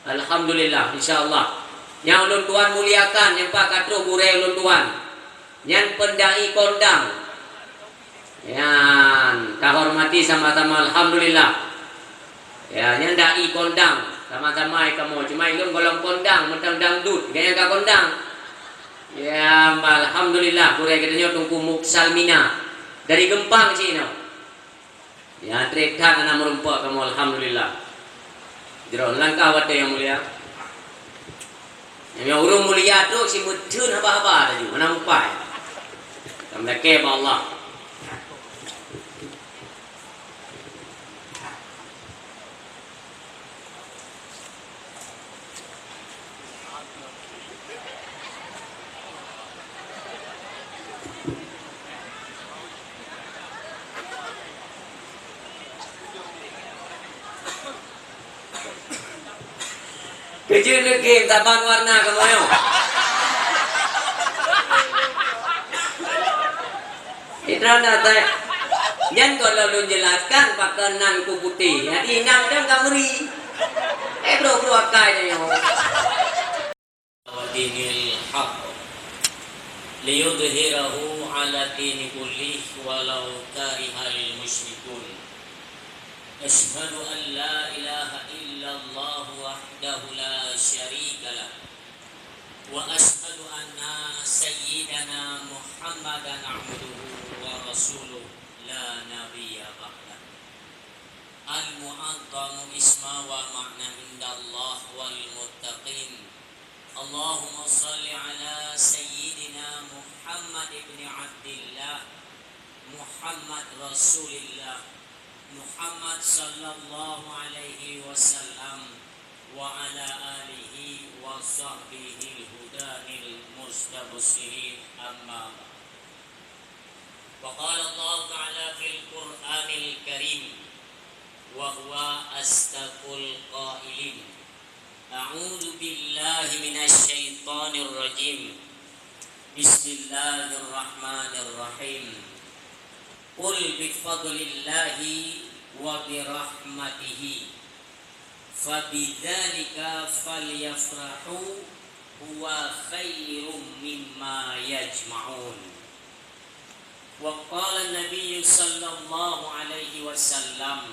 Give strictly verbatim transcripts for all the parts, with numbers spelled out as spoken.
Alhamdulillah, insya Allah. Nyang ulôn tuan muliakan, nyang pat ka trok gurée ulôn tuan. Nyan peundai kondang. Nyan, tahormati sama-sama, alhamdulillah. Ya, nyan dai kondang, sama-sama ai kamoe. Cuma ilôn golom kondang, mantong dangdut, gaya ka kondang. Ya, alhamdulillah, gurée geutanyoe Teungku Muksalmina dari Geumpang cit nyoe. Ya, trép that hana meurumpok kamoe, alhamdulillah. Jroh langkah watée nyang mulia. Nyang ureuëng mulia trok si meutheun haba-haba laju, hana mupai. Tameuke bak Allah. Keujeuet leukim saban warna kamoe nyoe. Sidroe na tai. Nyan kon lôn jelaskan pakon nan ku putéh. Jadi inong dong ka meuri. Eh, bro, bro, akai nyoe. Wa dinil haq. Liyudhhirahu ala dini kullih walau karihal musyrikun. Asyhadu an la ilaha illallah wahdahu la syarika lah. Wa asyhadu anna sayyidana Muhammadan abduhu wa rasuluh la nabiyya ba'dah. Al-mu'azzamu isma wa ma'na indallah wal muttaqin. Allahumma shalli ala sayyidina Muhammad ibni Abdillah, Muhammad Rasulillah, Muhammad sallallahu alaihi wasallam, wa ala alihi wa sahbihil hudanil mustabshirin, amma ba'd. Wa qala Allahu ta'ala fil Qur'anil Karim, wa huwa asdaqul qailin. A'udzu billahi minasy syaithanir rajim. Bismillahirrahmanirrahim. Qul bi fadlillahi wa bi rahmatihi fabidzalika falyafrahu huwa khairum mimma yajma'un. Wa qala Nabiyyu sallallahu alaihi wasallam,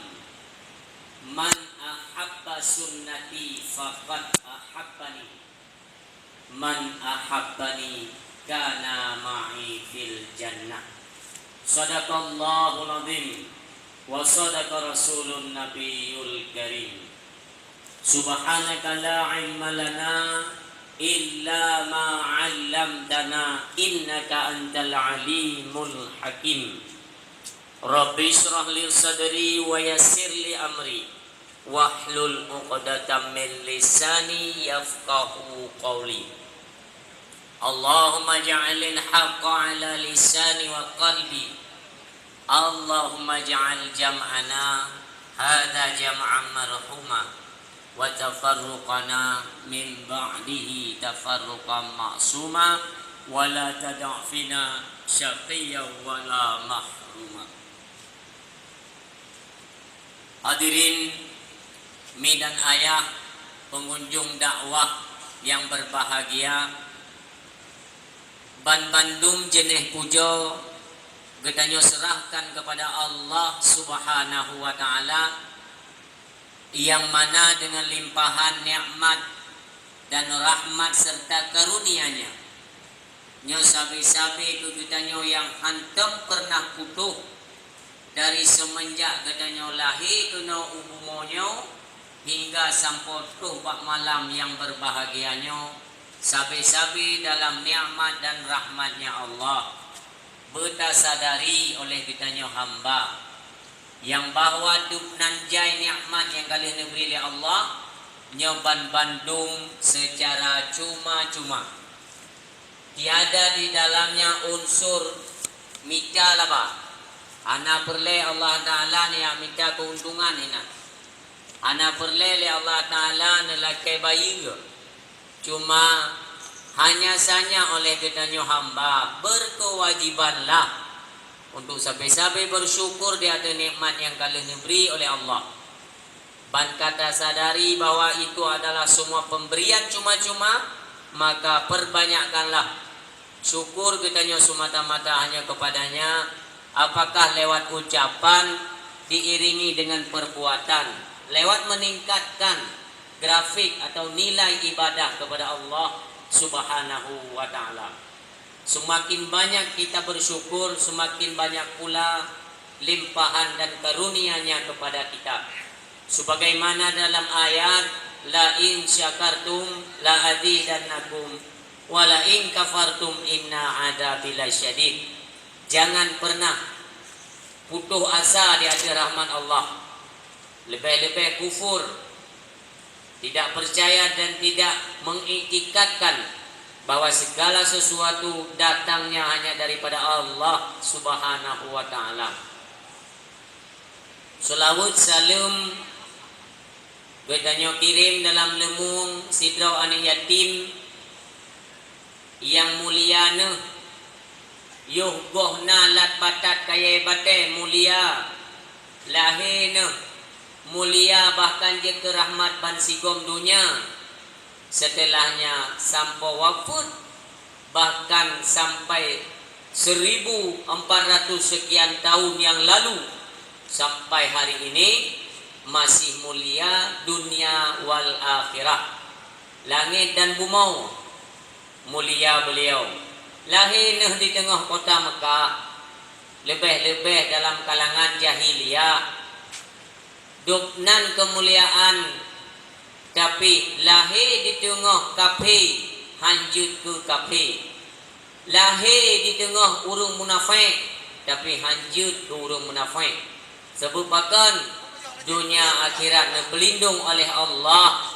"Man ahabba sunnati faqad ahabbani." Man ahabbani kana ma'i fil jannah. Sadaqallahul azim wa sadaqa rasulun nabiyul karim. Subhanaka la ilma lana illa ma 'allamtana innaka antal alimul hakim. Rabbi israh li sadri wa yassir li amri. Wahlul 'uqdatam min lisani yafqahu qauli. Allahumma ja'alil haqqa 'ala lisani wa qalbi. Allahumma ja'al jam'ana hadza jam'an marhuma wa tafarruqana min ba'dihi tafarruqan ma'suma wa la tada' fina syaqiyyan wa la mahruma. Hadirin mi dan ayah pengunjung dakwah yang berbahagia, ban bandum jeuneh pujoe geutanyoe seurahkan keupada Allah Subhanahu wa Ta'ala, nyang mana deungon limpahan nikmat dan rahmat serta karunia-Nya, nyoe sabe-sabe keu geutanyoe nyang hántom peureunah putôh dari seumeunjak geutanyoe lahé keunoe u bumoe nyoe hingga sampoe troh bak malam nyang beurbahagia nyoe, sabe-sabe dalam nikmat dan rahmat-Nya Allah. Beutasadari oleh geutanyoe hamba nyang bahwa dub nan jai nikmat nyang ka lheueh neubri lé Allah, nyoe ban bandum seucara cuma-cuma. Tiada di dalamnya unsur mita laba. Hana peureulée Allah Ta'ala neujak mita keuntungan, hina. Hana peureulée lé Allah Ta'ala neulakée bayeue. Cuma hanya sanya oleh geutanyoe hamba berkewajibanlah untuk sabe-sabe bersyukur di ateueh nikmat nyang ka lheueh neubri oleh Allah. Ban ka tasadari bahwa itu adalah semua pemberian cuma-cuma, maka perbanyakkanlah syukur geutanyoe semata-mata hanya kepada-Nya, apakah lewat ucapan diiringi dengan perbuatan, lewat meningkatkan grafik atau nilai ibadah kepada Allah Subhanahu wa Ta'ala. Semakin banyak kita bersyukur, semakin banyak pula limpahan dan karunia-Nya kepada kita. Sebagaimana dalam ayat, "La in syakartum la azidannakum, wa la in kafartum inna adzabi lasyadid." Jangan pernah putus asa di ateueh rahmat Allah. Leubeh-leubeh kufur, tidak percaya dan tidak mengiktikadkan bahwa segala sesuatu datangnya hanya daripada Allah Subhanahu wa Ta'ala. Seulaweuet saleuem geutanyoe kirém dalam leumueng sidroe aneuëk yatim nyang mulia neuh. Yoh goh na lat batat kayée batée mulia, lahé neuh mulia bahkan jeuet keu rahmat bansigom donya. Seuteulah nyan sampoe wafeuet, bahkan sampai seribu empat ratus sekian tahun yang lalu, sampai hari ini masih mulia dunia wal akhirah. Langét dan bumoe mulia beuliau. Lahé neuh di teungoh kota Meukah, leubeh-leubeh dalam kalangan jahiliyah. Dub nan keumuliaan, tapi lahé di teungoh kaphé, hanjeuet keu kaphé. Lahé di teungoh ureuëng munafék, tapi hanjeuet keu ureuëng munafék. Sabab pakon? Donya akhirat neupeulindong oleh Allah.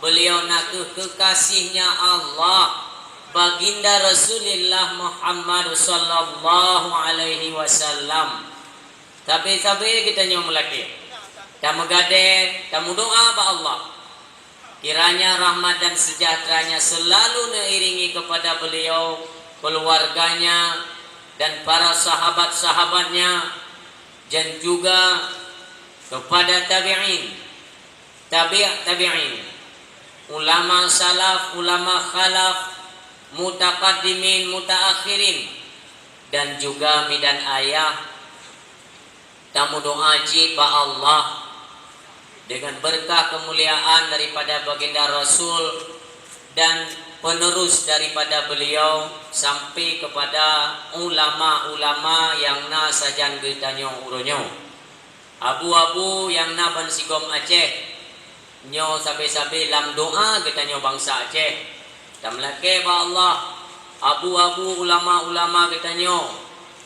Beuliau nakeuh keukasihnya Allah, Baginda Rasulullah Muhammad sallallahu alaihi wasallam. Sabe-sabe geutanyoe meulakée, tameugadée, tameudoá bak Allah, kiranya rahmat dan seujahteuranya seulalu neuiringi keupada beuliau, keuluwarganya, dan para sahabat-sahabatnya, dan juga keupada tabi'in, tabi' tabi'in, ulama salaf, ulama khalaf, mutaqaddimin, mutaakhirin, dan juga midan ayah. Tameudoá cit bak Allah dengan beureukat keumuliaan daripada Baginda Rasul dan penerus daripada beuliau sampai keupada ulama-ulama nyang na sajan geutanyoe uroe nyoe. Abu-abu nyang na bansigom Aceh, nyoe sabe-sabe lam doá geutanyoe bansa Aceh. Tameulakée bak Allah, abu-abu ulama-ulama geutanyoe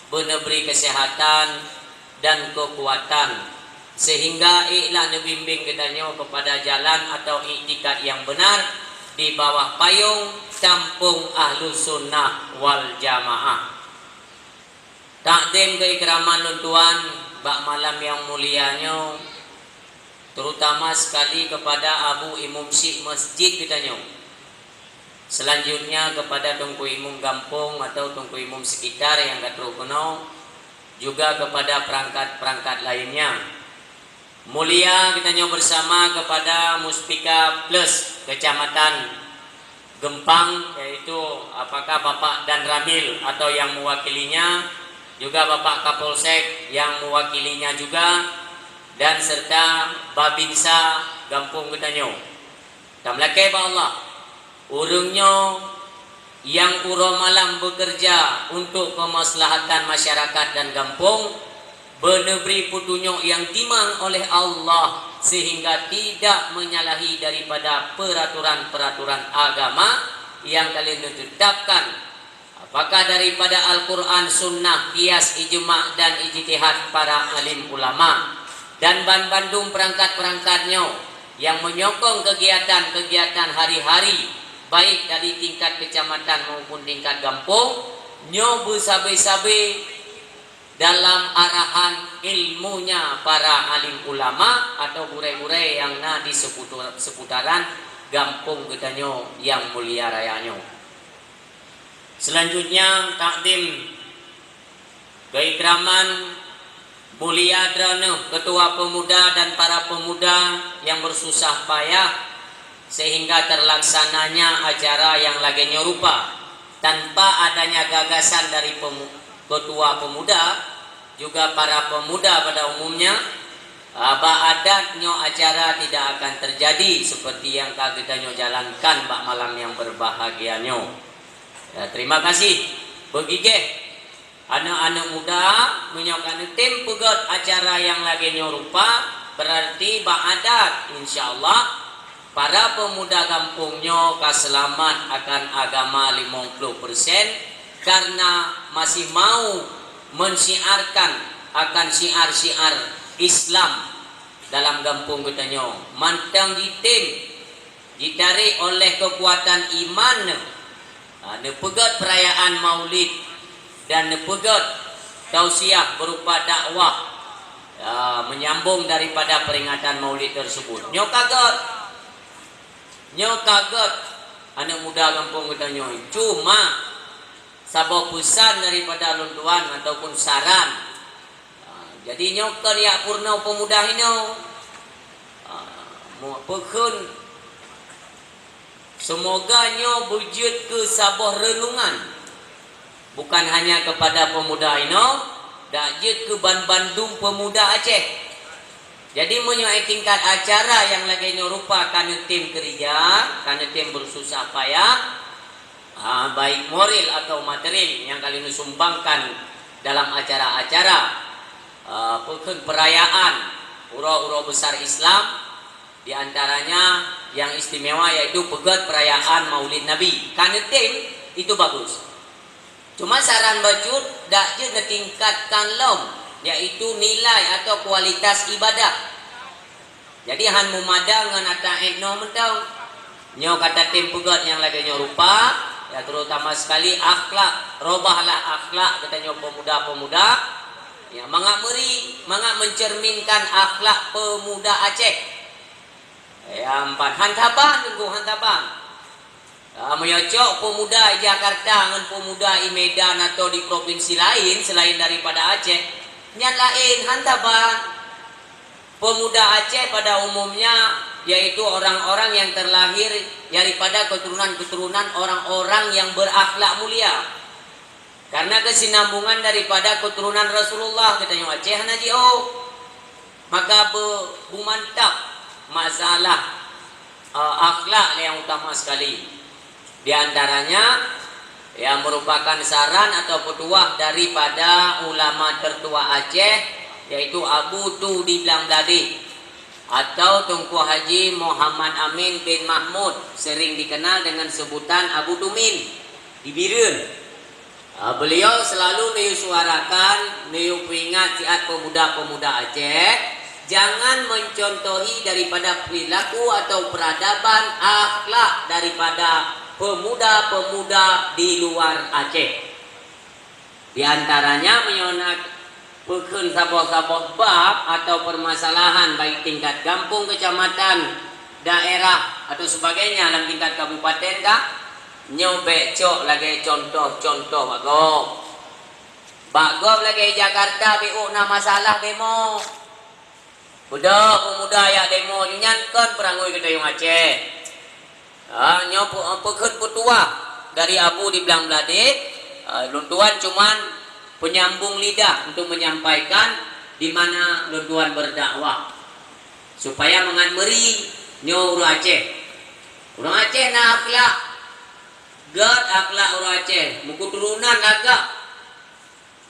beuneubri keuseuhatan dan keukuatan, seuhingga ék lah neubimbéng geutanyoe keupada jalan atau iktikad nyang beunar di bawah payong Kampung Ahlussunnah Waljamaah. Takdim keuikraman lôn tuan bak malam nyang mulia nyoe, terutama sekali kepada Abu Imum Syik Masjid geutanyoe. Selanjutnya kepada Teungku Imum gampông atau Teungku Imum sekitar nyang ka trok keunoe, juga kepada perangkat-perangkat lainnya. Mulia geutanyoe bersama kepada Muspika Plus Kecamatan Gempang, yaitu apakah Bapak Dan Ramil atau yang mewakilinya, juga Bapak Kapolsek yang mewakilinya juga, dan serta Babinsa gampông geutanyoe. Tameulakée bak Allah, ureuëng nyoe nyang uroe malam bekerja untuk kemaslahatan masyarakat dan gampông, beuneubri peutunyok nyang timang oleh Allah sehingga tidak menyalahi daripada peraturan-peraturan agama nyang ka lheueh neutetapkan, apakah daripada Al-Quran, Sunnah, kias, ijma, dan ijtihad para alim ulama, dan banbandum perangkat-perangkat nyoe nyang menyokong kegiatan-kegiatan hari-hari, baik dari tingkat kecamatan maupun tingkat gampông, nyoe beusabe-sabe dalam arahan ilmunya para alim ulama atau gurée-gurée nyang na di seputu-, seputaran gampông geutanyoe nyang mulia raya nyoe. Selanjutnya, takdim keikraman Mulia droeneuh Ketua Pemuda dan para pemuda nyang bersusah payah sehingga terlaksananya acara nyang lagée nyoe rupa. Tanpa adanya gagasan dari pemu-, Ketua Pemuda, juga para pemuda pada umumnya, ah, bak adat nyoe acara tidak akan terjadi seperti nyang ka geutanyoe jalankan bak malam nyang berbahagia nyoe. Ya, terima kasih. Beugigeh. Aneuëk-aneuëk muda, meunyoe ka neutem peugét acara nyang lagée nyoe rupa, beurati bak adat, insya Allah, para pemuda gampông nyoe ka seulamat akan agama limong ploh persen, karena masih mau mensiarkan akan syiar-syiar Islam dalam gampông geutanyoe. Mantong jitem, jitarék oleh keukuatan iman, ha, neupeugét peurayaan Maulid dan neupeugét tausiah berupa dakwah, ha, menyambung daripada peringatan Maulid tersebut. Nyoe ka gét, nyoe ka gét aneuëk muda gampông geutanyoe. Cuma saboh peusan daripada lôn tuan ataupun saran. Ah, jadi nyoe kon jak peurunoe peumuda inoe. Ah, mu-, peukheun, seumoga nyoe beujeuet keu saboh reunungan, bukan hanya kepada peumuda inoe, dak jeuet keu banbandum peumuda Aceh. Jadi meunyoe tingkat acara nyang lagée nyoe rupa ka neutem keurija, ka neutem beususah payah, ah, baik moral atau material nyang ka lheueh neusumbangkan dalam acara-acara, ah, peukheun peurayaan uroe-uroe besar Islam, di antaranya yang istimewa yaitu peugét peurayaan Maulid Nabi. Ka neutem, itu bagus. Cuma saran bacut dak jeuet neutingkatkan lom, yaitu nilai atau kualitas ibadah. Jadi han meumada ngon ata étnoe mantong. Nyoe ka tatem peugét nyang lagée nyoe rupa, ya, terutama sekali akhlak, robahlah akhlak geutanyoe peumuda-peumuda. Ya, mangat meuri, mangat mencerminkan akhlak peumuda Aceh. Ya, empat, han saban, Teungku, han saban. Ah, meunyoe cok peumuda di Jakarta ngon peumuda di Medan atau di provinsi laén selain daripada Aceh, nyan laén, han saban. Peumuda Aceh pada umumnya yaitu orang-orang yang terlahir daripada keturunan-keturunan orang-orang yang berakhlak mulia. Karena keusinambungan daripada keuturonan Rasulullah geutanyoe Aceh hana jiôh. Maka beu-, beumantap masalah, eh, akhlak nyang utama sekali. Di antaranya, yang merupakan saran atau peutuah daripada ulama tertua Aceh, yaitu Abu Tu di Blang Bladeh, atau Teungku Haji Muhammad Amin bin Mahmud, sering dikenal dengan sebutan Abu Tumin, di Bireuen. Ah, beliau selalu neuyue suarakan, neuyue peuingat siat peumuda-peumuda Aceh, jangan mencontohi daripada perilaku atau peradaban akhlak daripada peumuda-peumuda di luar Aceh. Di antaranya meunyoe na peukheun saboh-saboh bab atau permasalahan baik tingkat gampông, kecamatan, daerah atau sebagainya lam tingkat kabupaten ka, nyoe bék cok lagée contoh-contoh bak gob. Bak gob lagée Jakarta bék na masalah demo. Beudôh peumuda jak demo nyan kon peurangui geutanyoe Aceh. Ha, nyoe peu-, peukheun peutuah dari Abu di Blang Bladeh, ha, lôn tuan cuman penyambung lidah untuk menyampaikan di mana lôn tuan berdakwah. Supaya mangat meuri nyoe ureuëng Aceh. Ureuëng Aceh na akhlak, gét akhlak ureuëng Aceh, meuketurunan lagak.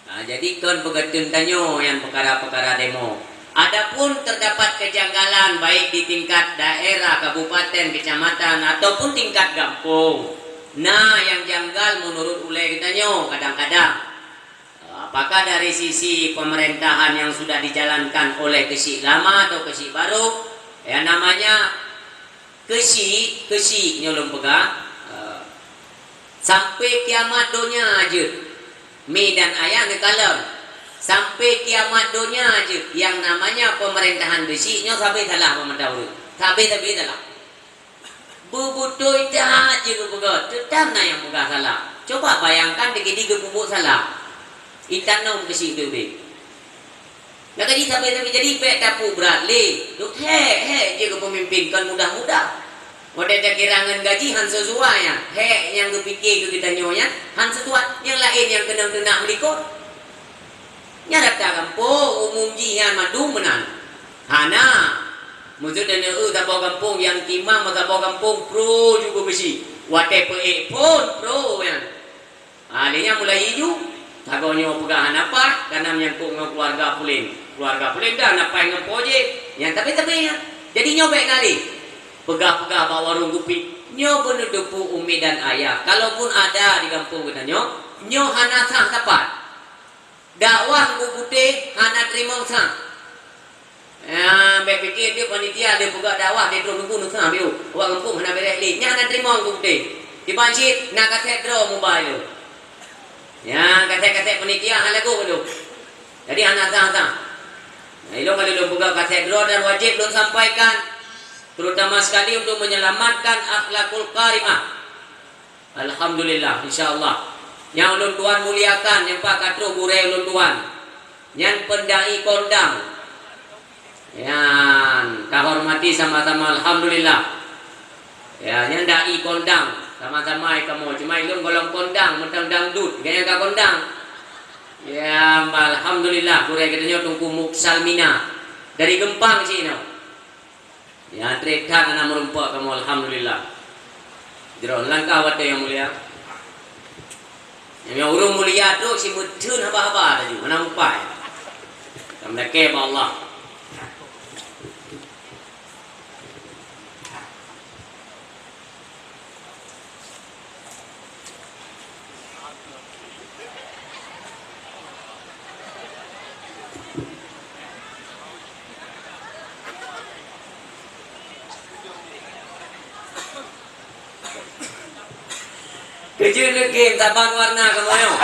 Nah, jadi kon peugeuteueng tanyoe nyan peukara-peukara demo. Adapun terdapat kejanggalan baik di tingkat daerah, kabupaten, kecamatan, ataupun tingkat gampông, na nyang janggal meunurot ulée geutanyoe kadang-kadang. Apakah dari sisi pemerintahan yang sudah dijalankan oleh keuchik lama atau keuchik barô, yang namanya keuchik, keuchik nyoe lôn peugah, eh, sampai kiamat donya jeuet, mi dan ayah neukalon, sampai kiamat donya jeuet, yang namanya pemerintahan keuchik nyoe sabe salah pemerintah ureuëng, sabe-sabe salah. Beubutôi that jeuet geupeugah, teutab na nyang peugah salah. Coba bayangkan, teugidi geupeubuet salah, itanom keuchik teuh udeb. Maka jih sabe-sabe jadi bék tapubrat lé. Duek hék-hék jih keu peumimpén kon mudah-mudah. Watée takira ngon gaji han sesuai nyan, hék nyang geupike keu geutanyoe nyan han sesuai, nyang laén nyang keunong teunak meulikot. Nyan rata gampông umum jih nyan mandum meunan. Hana. Meuseuti neueu saboh gampông nyang timang bak saboh gampông pro ju geubeusi. Watée peuék phon pro nyan. Ah, lé nyan mulai iju, sagoe nyoe peugah hana paih, kana menyangkut ngon keuluwarga pulen. Keuluwarga pulen dah hana paih ngon po jih, nyan tapi-tapi nyan. Jadi nyoe bék na lé. Peugah-peugah bak warong kupi, nyoe beuneuteupeu umi dan ayah. Kalaupun ada di gampông geutanyoe, nyoe hana sah sapat. Dakwah ngon putéh hana teurimong sah. Ya, bék pike deuh panitia deuh peugah dakwah deuh troh nunggu nusah biu. Awak gampông hana béreh lé. Nyan hana teurimong ngon putéh. Kiban cit na kaset droe mobile tu. Ya, kaset-kaset panitia hana lagu tu. Jadi hana sah-sah. Nah, ilong kali lôn peugah kaset droe dan wajéb lôn sampaikan, terutama sekali untuk menyelamatkan akhlakul karimah. Alhamdulillah, insya Allah. Nyang ulôn tuan muliakan, nyang pat ka troh gurée ulôn tuan. Nyan peundai kondang. Nyan, kahormati sama-sama, alhamdulillah. Ya, nyan dai kondang, sama-sama ai kamoe. Cuma ilôn golom kondang, mantong dangdut, gaya ka kondang. Ya, alhamdulillah, gurée geutanyoe Teungku Muksalmina. Dari Geumpang sinoe. Ya, trép that hana meurumpok kamoe, alhamdulillah. Jroh langkah watée nyang mulia. Nyang ureuëng mulia trok simeutheun haba-haba laju, hana mupai. Ka meulakée bak Allah. Keujeuet lé game saban warna kamoe nyoe.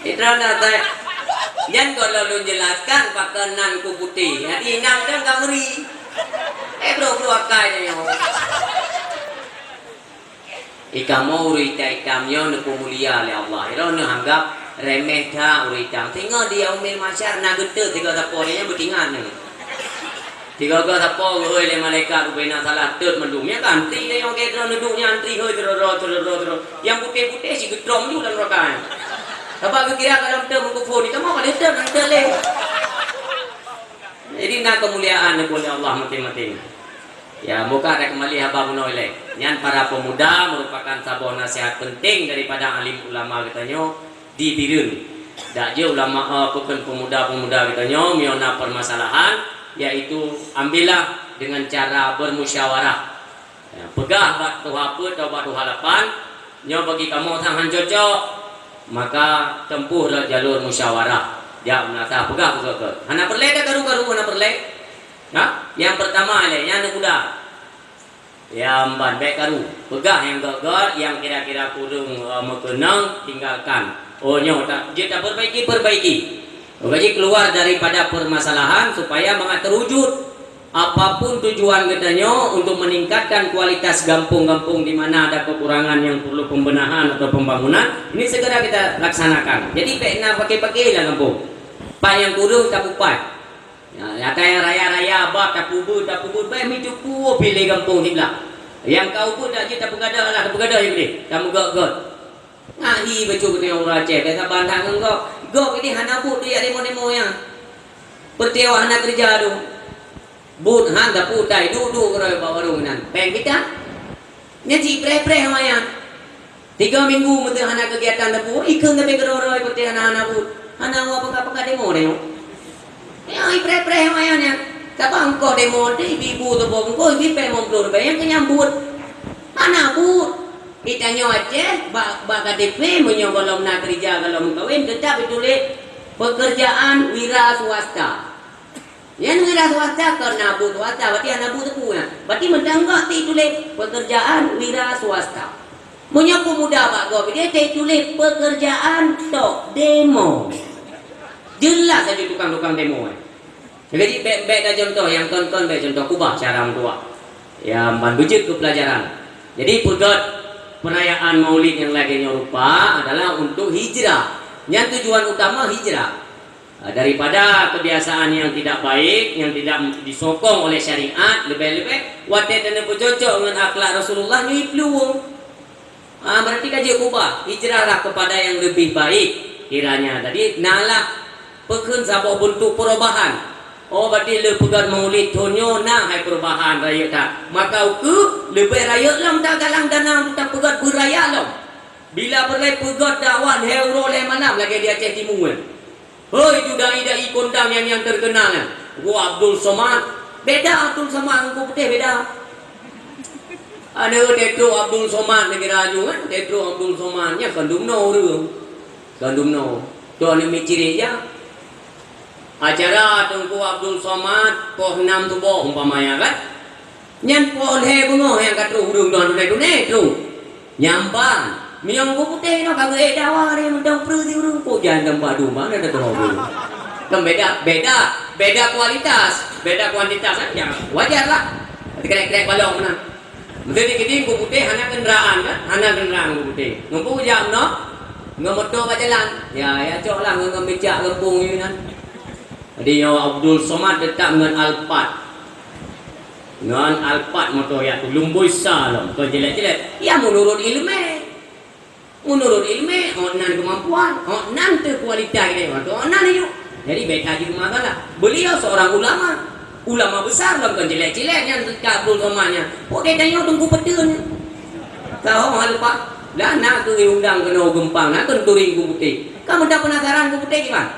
Itu na tai. Nyan kalau lôn jelaskan pakon nan ku putéh. Jadi inang kan ka meuri. Eh, bro, bro, akai nyoe. Ikamoe ureuëng itam-itam nyoe neupeumulia lé Allah. Ilôn neuanggab remeh that ureuëng itam. Singoh di yaumil mahsyar na geuteut sigoe sapo nyan beutingan nyoe. Sigoe-goe sapo geuhôi lé malaikat ubena salah teut mandum. Nyan ka antri lé nyang keu droe neuduek nyan antri hôi teuroe-roe teuroe-roe teuroe. Nyang putéh-putéh si geutrom ju lam neraka nyan. Sabab geukira ka lom teut meukeufon, ikamoe ka lheueh teut, hana teut lé. Jadi na keumuliaan neubuet lé Allah maté-maté. Ya, muka ada kembali haba bunoe ilée. Nyan para pemuda merupakan saboh nasihat penting daripada alim ulama geutanyoe di Bireuen. Dak jeuet ulama, eh, peukon pemuda-pemuda geutanyoe meunyoe na permasalahan, yaitu ambillah dengan cara bermusyawarah. Ya, peugah bak tuha peuet atau bak tuha lapan, nyoe bagi kamoe sang han cocok, maka tempuh lom jalur musyawarah. Jak meunasah peugah beutôi-beutôi. Hana peureulée dak karu-karu, hana peureulée. Ha? Nyang pertama ilée, nyang aneuk muda. Ya, mban bék karu. Peugah nyang gét-gét, nyang kira-kira kureueng, eh, meukeunong, tinggalkan. Oh, nyoe tak, jeuet tapeurbaiki, peurbaiki. Peurbaiki keluar daripada permasalahan supaya mangat teurujud. Apapun tujuan geutanyoe untuk meningkatkan kualitas gampông-gampông di mana ada kekurangan yang perlu pembenahan atau pembangunan, ini segera kita laksanakan. Jadi, bék na paké-paké lam gampông. Pat nyang kureueng tapupat. Ya, nyata nyang raya-raya, bak tapeubuet, tapeubuet, bék meucuku pih lé gampông siblah. Nyang ka ubeuet dak jeuet tapeugadôh lah, tapeugadôh jih udeh, tameugét-gét. Ngat hi bacut geutanyoe ureuëng Aceh, biasa ban that ngon gob. Gob ini hana buet, dia demo-demo nyan. Peureuté awak hana keureuja tu. Buet han sapeue tai, duek-duek keudroe bak warong inan. Péng kita. Nyan cit preh-preh awaknyan. Tiga minggu meuteuh hana keugiatan sapeue, ikheun sabe keudroe-droe peureuté hana, hana buet. Hana awak peugah-peugah demo, demo. Ya, ipreh-preh awaknyan nyan. Sabab engkoh demo teuh ibu-ibu saboh bungkôh, ibi péng limong ploh ribèe, nyang keu nyan buet. Hana buet. Geutanyoe Aceh, bak, bak K T P, meunyoe gohlom na keureuja, gohlom meukawen, teutap ituléh pekerjaan wira swasta. Nyan wira swasta kon na buet swasta, berarti hana buet teupeu nyan. Berarti meuteunggak ti tuléh pekerjaan wira swasta. Meunyoe peumuda bak gob, dia ti tuléh pekerjaan tok demo. Jelas saja tukang-tukang demo, eh. Jadi, bék, bék dah contoh, nyang kon-kon bék contoh, kubah cara meutuah. Ya, ban beujeuet keu pelajaran. Jadi, peugét perayaan Maulid nyang lagée nyoe rupa adalah untuk hijrah. Nyan tujuan utama hijrah. Ah, daripada kebiasaan yang tidak baik, yang tidak disokong oleh syariat, leubeh-leubeh watée taneuk beucocok ngon akhlak Rasulullah, nyoe plueng. Ah, berarti ka jeuet ubah, hijrahlah kepada yang lebih baik kiranya. Jadi, nalah peukheun saboh beuntuk perubahan. Oh, berarti le peugét maulid thon nyoe na hai perubahan rayeuk that. Maka ukeue leubeh rayeuk lom tagalang dana untuk tapeugét beuraya lom. Bila peureulée peugét dakwah lhée uroe lhée malam lagée di Aceh Timu nyan. Hoi, tu dai-dai kondang nyang, nyang terkenal nyan. Wo Abdul Somad. Beda Abdul Somad ngon Teungku Putéh, beda. Aneuk Teungku Abdul Somad neugara aju kan? Teungku Abdul Somad nyan kon dumnoe ureuëng. Kon dumnoe. Tu aneuk miet cirek ja. Acara Teungku Abdul Somad poh enam suboh umpamanya kan? Nyan poh lhée beungoh nyang ka troh ureuëng dua dunek-dunek troh. Nyang ban, meunyoe Teungku Putéh inoe ka geuék dawa lé mantong peue si ureuëng, peue jan dan badu mana ada troh ureuëng. Kan beda, beda, beda kualitas, beda kuantitas saja. Wajar lah. Kerek-kerek balong meunan. Meusti dikeudeh Teungku Putéh hana kenderaan kan? Hana kenderaan Teungku Putéh. Ngon peue jak meunoe? Ngon moto bak jalan. Ya, ya cok lah ngon, ngon becak gampông nyoe nan. Jadi nyoe Abdul Somad teutap ngon Alphard. Ngon Alphard moto ya tu lumbôi sa lom, kon cilet-cilet. Ya menurut ilmu. Menurut ilmu, oh nan kemampuan, oh nan tu kualitas dia, oh nan itu. Jadi beda juga masalah. Beliau seorang ulama. Ulama besar lom kon cilet-cilet nyan ka Abdul Somad nyan. Oh dia tanya Teungku Peuteuan. Tahu hal pak. Lah nak tu diundang kena gempang, nak tu turing Teungku Putéh. Kamu dah penasaran Teungku Putéh gimana?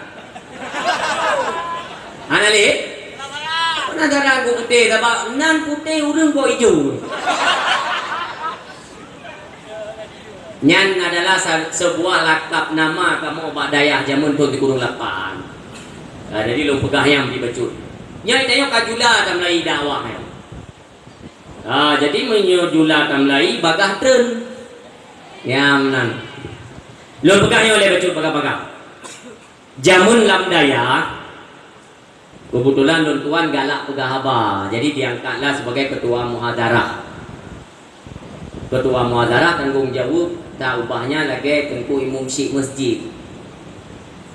Hana lé? Penasaran Teungku Putéh, sabab nan putéh ureuëng kok ijo. Nyan adalah sa-, sebuah lakab nama kamoe bak dayah jameun thon sikureueng lapan. Ah, jadi lôn peugah nyang dibacut. Nyan tanyoe ka jula tameulai dakwah nyan. Ah, jadi meunyoe jula tameulai bagah treun. Nyang nan. Lôn peugah nyoe lé bacut bagah-bagah. Jameun lam dayah, keubeutulan lôn tuan galak peugah haba, jadi diangkatlah sebagai ketua muhadharah. Ketua muhadharah tanggong jaweueb taubahnya lagée teungku imum syik masjid.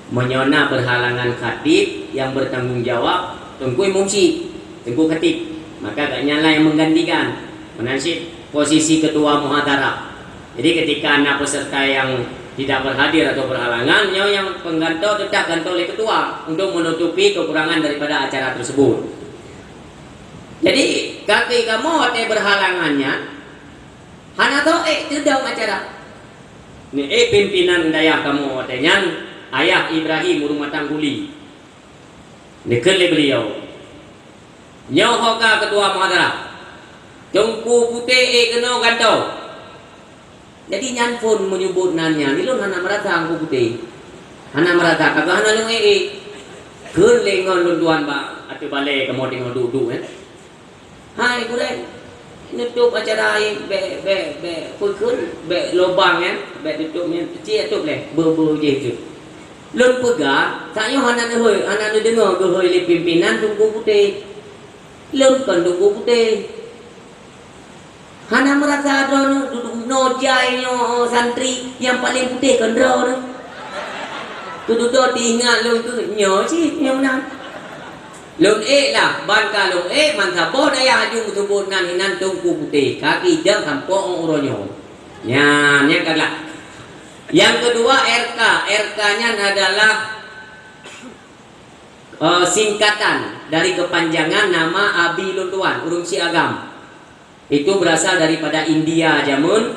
Meunyoe na berhalangan khatib, nyang bertanggung jawab teungku imum syik, teungku khatib, maka gobnyan lah nyang menggantikan. Meunan cit posisi ketua muhadharah. Jadi ketika na peserta yang tidak berhadir atau berhalangan, nyoe nyang pengganto tetap ganto lé ketua untuk menutupi kekurangan daripada acara tersebut. Jadi kaki kamoe watée berhalangan nyan hana teuék teudong acara. Ni eh pimpinan dayah kamoe watée nyan Ayah Ibrahim Ureuëng Matang Guli. Dikeue lé beliau. Nyoe ho ka ketua muhadharah. Teungku Putéh ék keunoe gantoe. Jadi nyan phon meunyeubot nan nyan, ilôn hana meurasa Teungku Putéh. Hana meurasa, ka hana lôn ék-ék. Kheun lé ngon lôn tuan bak ateueh balée kamoe teungoh duek-duek nyan. Hai gurée, neutôb acara hai bék, bék, bék peukheun, bék lobang nyan, bék teutôb nyan, cit atôb lé, beu-beu jéh jeuet. Lôn peugah, tanyoe hana neuhôi, hana neudeungoe geuhôi lé pimpinan Teungku Putéh. Lôn kon Teungku Putéh. Hana meurasa droeneuh dudoe nyoe jai nyoe santri nyang paleng putéh kon droeneuh. Dudoe teuingat lôn keu nyoe cit nyang meunan. Lôn ék lah, ban ka lôn ék, meusaboh dayah aju meuseubot nan inan Teungku Putéh, ka idong sampoe uroe nyoe. Nyan, nyan ka glak. Nyang keudua R K, R K nyan adalah, eh, singkatan dari kepanjangan nama abi lôn tuan, ureuëng Syiagam. Itu berasal daripada India jameun,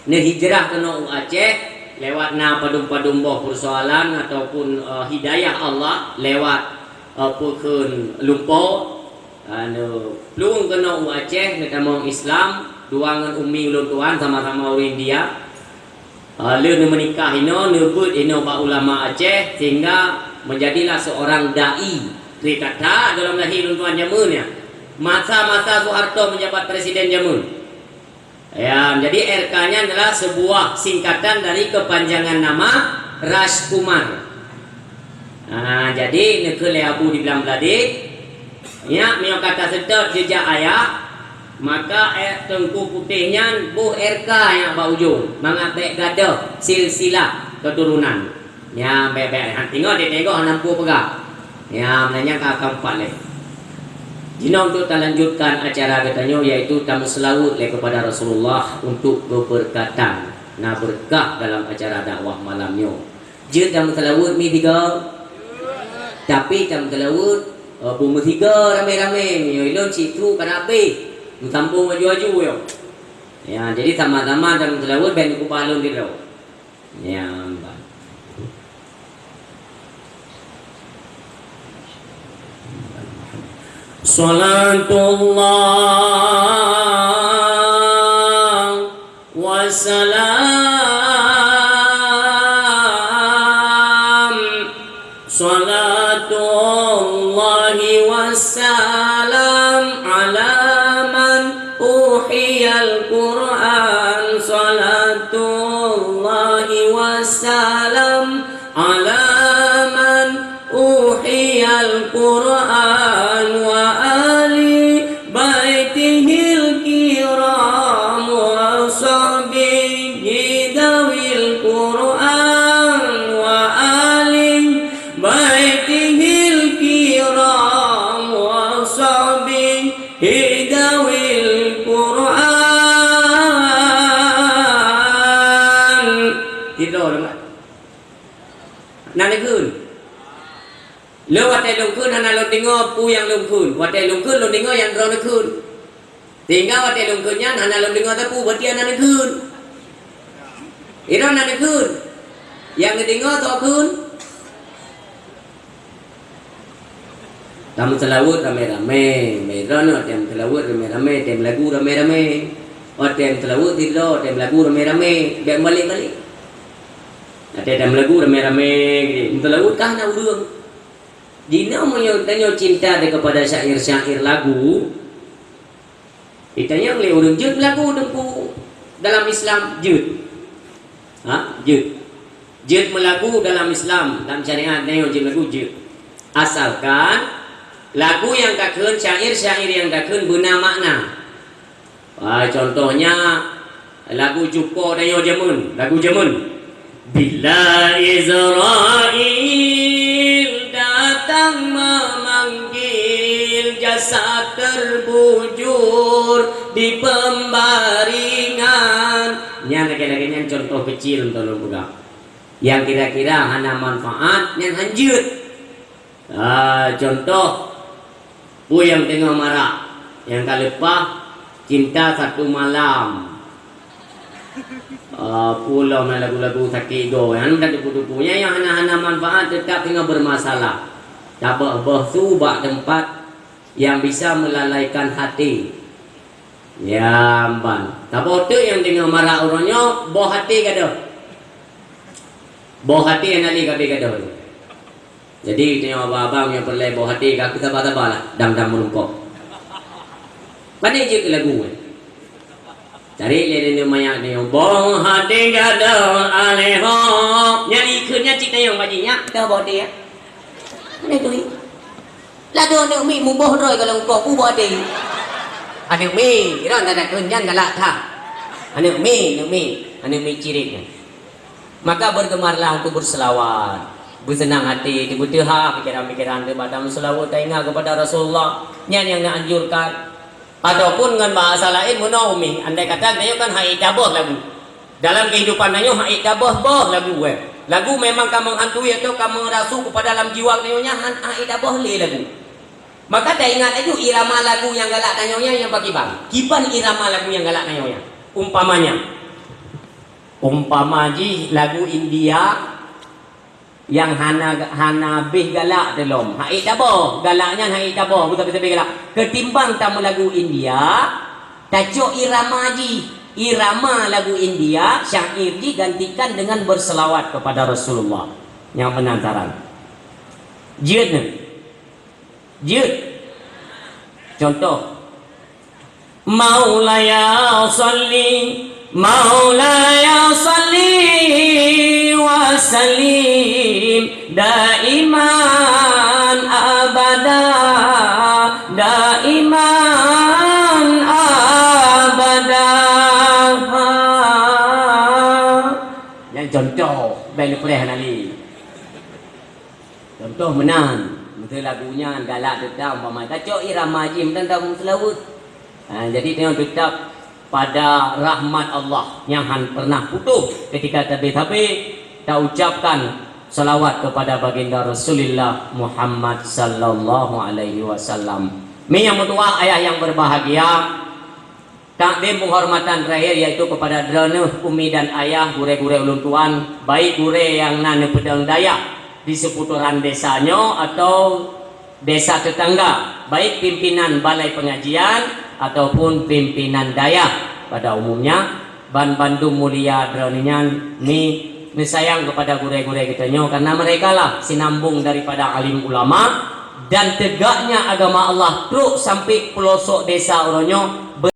neuhijrah keunoe u Aceh lewat na padum-padum boh persoalan ataupun, eh, hidayah Allah lewat, eh, peukheun lumpo, eh, neuplueng keunoe u Aceh neutamong Islam, dua ngon umi ulôn tuan sama-sama ureuëng India. Ah, lheueh neumeunikah inoe, neubeuet inoe bak ulama Aceh, sehingga menjadilah seorang dai. Teuka that dalam lahé lôn tuan jameun nyan. Masa-masa Soeharto menjabat presiden jameun. Ya, jadi R K nyan adalah sebuah singkatan dari kepanjangan nama Rajkumar. Ha, jadi neukheun lé Abu di Blang Bladé, nyak meunyoe ka taseutôt jeujak ayah, maka, eh, Teungku Putéh nyan boh R K nyak bak ujong, mangat bék gadôh silsilah keuturonan. Nyan, bèk-bèk, han, teungoh, teungoh, hana muphom peugah. Nyan, meunan nyan ka, ka meupat lé. Jinoe untuk talanjutkan acara geutanyoe, yaitu tameuseulaweuet lé keupada Rasulullah untuk keubeureukat, na beureukat dalam acara dakwah malam nyoe. Jeuet tameuseulaweuet meusigoe, tapi tameuseulaweuet, eh, beumeusigoe ramé-ramé. Meunyoe ilôn cit su ka habéh, meusambông aju-aju nyoe. Ya, jadi sama-sama tameuseulaweuet, bèk neukubah lôn sidroe. Nyan ban. Salatullah wassalam. Salatullahi wassalam ala man uhiyal Qur'an. Salatullahi wassalam ala man uhiyal Qur'an wa ali baitihil kiram wa sahbihi dawil Qur'an wa ali baitihil kiram wa sahbihi dawil Qur'an. Tiga orang. Na neukheun. Lôn watèe lôn kheun hana lôn deungö peue nyang lôn kheun. Watèe lôn kheun, lôn deungö nyang droeneuh kheun. Sehingga watèe lôn kheun nyan hana lôn deungö sapeue, berarti hana neukheun. Droeneuh na neukheun. Nyang neudeungö soe kheun? Tameuseulaweuet ramé-ramé. Meunyoe droeneuh watèe meuseulaweuet ramé-ramé, watèe meulagu ramé-ramé. Watèe meuseulaweuet sidroe, watèe meulagu ramé-ramé. Bèk meubalek-balek. Watèe tameuseulaweuet ramé-ramé, meuseulaweuet ka hana ureueng. Jinoe meunyoe tanyoe cinta daripada syair-syair lagu, ditanyong lé ureueng, jeuet meulagu Teungku dalam Islam? Jeuet. Ha? Jeuet. Jeuet meulagu dalam Islam, dalam syariat tanyoe jeuet meulagu, jeuet. Asalkan lagu nyang takheun, syair-syair nyang takheun beuna makna. Ah, contohnya, lagu cuko tanyoe jameun, lagu jameun. Bila Israel datang memanggil, jasad terbujur di pembaringan. Nyan lagèe-lagèe nyan contoh kecil untuk lôn peugah. Nyang kira-kira hana manfaat, nyan hanjeuet. Ah, contoh, peue nyang teungoh marak, nyang ka leupah, Cinta Satu Malam. Ah, peue lom na lagu-lagu sakét goe, nyan dan tupu-tupu. Nyan nyang hana-hana manfaat, teutap teungoh beureumasalah. Tabôh boh su bak teumpat nyang bisa meulalaikan haté. Nyan ban. Tabôh teuk nyang teungoh marak uroe nyoe, boh haté gadôh. Boh haté hana lé ka abéh gadôh. Jadi, tanyoe abang-abang nyang peureulèe boh até, ka saba-sabalah, dang-dang meureumpok. Pandai jeuet keu lagu, eh. Cari lé nenek manyak nyoe, boh até gadôh alèh hok. Nyan ikheun nyan cit tayong bak jih nyak, dah boh até, ya. Pandai turi. Lagèe aneuk miet muboh droe ka lam ukoe, boh até. Aneuk miet, kira na takheun nyan galak that. Aneuk miet, aneuk miet, aneuk miet cirit nyan. Maka bergemarlah untuk berselawat, bersenang hati, tiba-tiba pikeran-pikeran teuh bak tameuseulaweuet, taingat kepada Rasulullah. Nyan nyang neuanjurkan. Ataupun ngon bahasa laén, meunoe umi, andai kata tanyoe kan hana ék tabôh lagu. Dalam kehidupan tanyoe hana ék tabôh-bôh lagu, eh. Lagu memang ka meuhantui atau ka meurasu kepada lam jiwa tanyoe nyan, han-, hana ék tabôh lé lagu. Maka taingat laju irama lagu nyang galak tanyoe nyan nyang pakriban. Kiban irama lagu nyang galak tanyoe nyan. Umpamanya, Umpama jih lagu India nyang hana, hana abéh galak teuh lom. Hana ék tabôh, galak nyan hana ék tabôh, beutôi-beutôi galak. Ketimbang tameulagu India, tacok irama jih. Irama lagu India, syair jih gantikan dengan berselawat kepada Rasulullah. Nyang penasaran. Jeuet nyan. Jeuet. Contoh. Maulaya salli, Maulaya salli wa sallim daiman abada, daiman abada. Nyan contoh, bèk neupreh hana lé. Toh meunan, beutôi lagu nyan galak teutab umpama tacok irama jih meunan dalam seulaweuet. Ha, jadi tanyoe teutab pada rahmat Allah nyang han pernah putôh ketika tabe-tabe taucapkan salawat kepada baginda Rasulullah Muhammad sallallahu alaihi wasallam. Mi nyang meutuwah, ayah yang berbahagia, takdim penghormatan terakhir yaitu kepada droeneuh umi dan ayah, gurée-gurée ulôn tuan, baik gurée nyang na neupeudong dayah di seputaran desa nyoe atau desa tetangga, baik pimpinan balai pengajian ataupun pimpinan dayah pada umumnya, ban bandum mulia droeneuh nyan ni neusayang kepada gurée-gurée geutanyoe, karena mereka lah sinambung daripada alim ulama dan tegaknya agama Allah trok sampai pelosok desa uroe nyoe.